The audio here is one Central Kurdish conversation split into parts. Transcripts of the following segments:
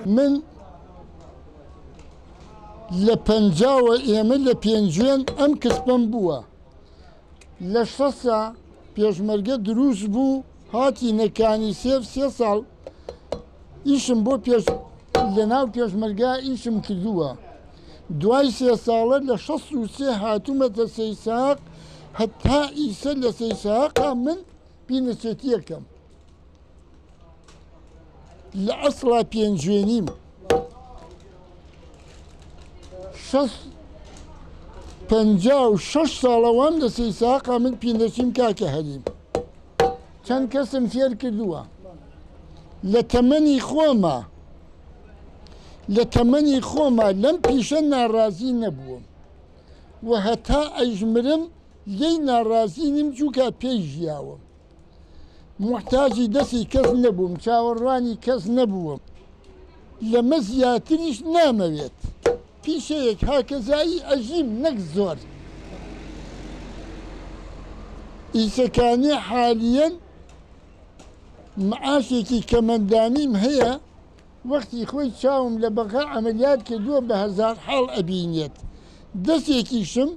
من لە پەنجاوە ئێمە لە پێنجوێن ئەم کسپەم بووە لە شەسا پێشمەرگە دروست بوو هاتینە کانی سێف سێ ساڵ ئیشم بۆ پێش لەناو پێشمەرگا ئیشم کردووە دوای سێ ساڵە لە 63 هاتوومەتە سەیساق هەتا ئیسە لە سەیساقا من پینەچێتیەکەم لە ئەسڵا پێنجوێنیم شەست 56 ساڵە وام لە سەیساقا من پینەچیم کاکە هەریم چەند کەسم فێر کردووە لە تەمەنی خۆما لە تەمەنی خۆما لەم پیشە ناڕازی نەبووم و هەتا ئەیژمرم لێی ناڕازی نیم چونکە پێی ژیاوم موحتاجی دەستی کەس نەبووم چاوەڕوانی کەس نەبووم لەمە زیاتریش نامەوێت پیشەیەک هاکەزایی ئەژیم نەک زۆر ئیسەکانی حالیەن معاشێکی کەمەندامیم هەیە وەختی خۆی چاوم لە بەغا عەمەلیات کردووە بە هەزار حاڵ ئەبینێت دەسێکیشم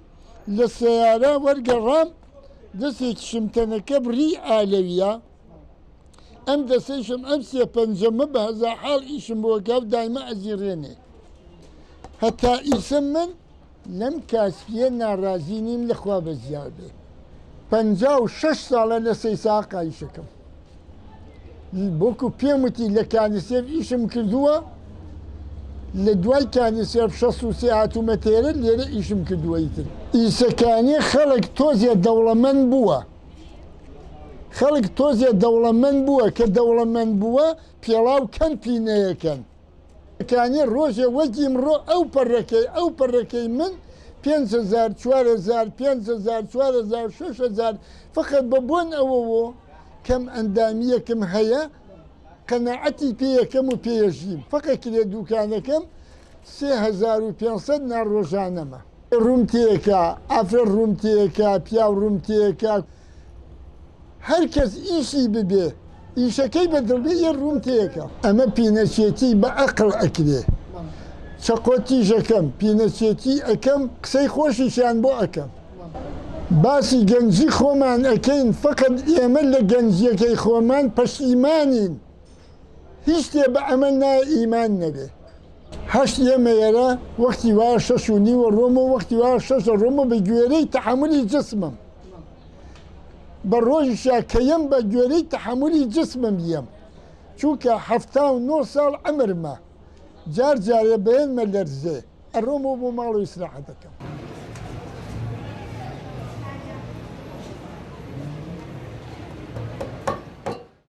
لە سەیارە وەرگەڕام دەسێکیشم تەنەکە بڕی ئالەویە ئەم دەسەیشم ئەم سێ پەنجەمە بە هەزار حاڵ ئیشم بۆ گاو دایمە ئەزیڕێنێ هەتا ئیسە من لەم کاسپیە ناڕازی نیم لە خوا بەزیار بێ 56 ساڵە لە سەیساقا ئیشەکەم وەکو پێم وتی لە کانیسێف ئیشم کردووە لە دوای کانیسێف 63 هاتوومە تێرە لێرە ئیشم کردووە ئیتر ئیسەکانی خەڵک تۆزێ دەوڵەمەند بووە خەڵک تۆزێ دەوڵەمەند بووە کە دەوڵەمەند بووە پێڵاو کەم پینەیەکەن کانی ڕۆژێ وەک ئیمڕۆ ئەو پەڕەکەی ئەو پەڕەکەی من 5000 4000 5000 4000 6000 فقط بە بۆن ئەوەوە کەم ئەندامیەکم هەیە قەناعەتی پێیەکەم و پێیەژیم فقط کرێ دوکانەکەم 3500 ناڕۆژانەمە ڕووم تێکا ئافرەت ڕووم تێکا پیاو ڕووم تێکا هەر کەس ئیشی ببێ ئیشەکەی بە دڵ بێ یە ڕووم تێکا. ئەمە پینەچێتی بە ئەقڵ ئەکرێ چەقۆ تیژەکەم پینەچێتی ئەکەم قسەی خۆشیشیان بۆ ئەکەم. باسی گەنجی خۆمان ئەکەین فەقەت ئێمە لە گەنجیەکەی خۆمان پەشیمانین هیچ شتێ بە ئەمە نایە ئیمان نەبێ. هەشت ئێمە ئێرە وەختی وایە شەش و نیوە ڕۆم و وەختی وایە شەشە ڕۆم و بە گوێرەی تەحەمولی جسمم بە ڕۆژیشا کە یەم بە گوێرەی تەحەمولی جسمم یەم چونکە 79 ساڵ عەمرمە جار جارێ بەیەنمە لەرزێ ئەڕۆمەوە بۆ ماڵ و ئیسراحەت دەکەم.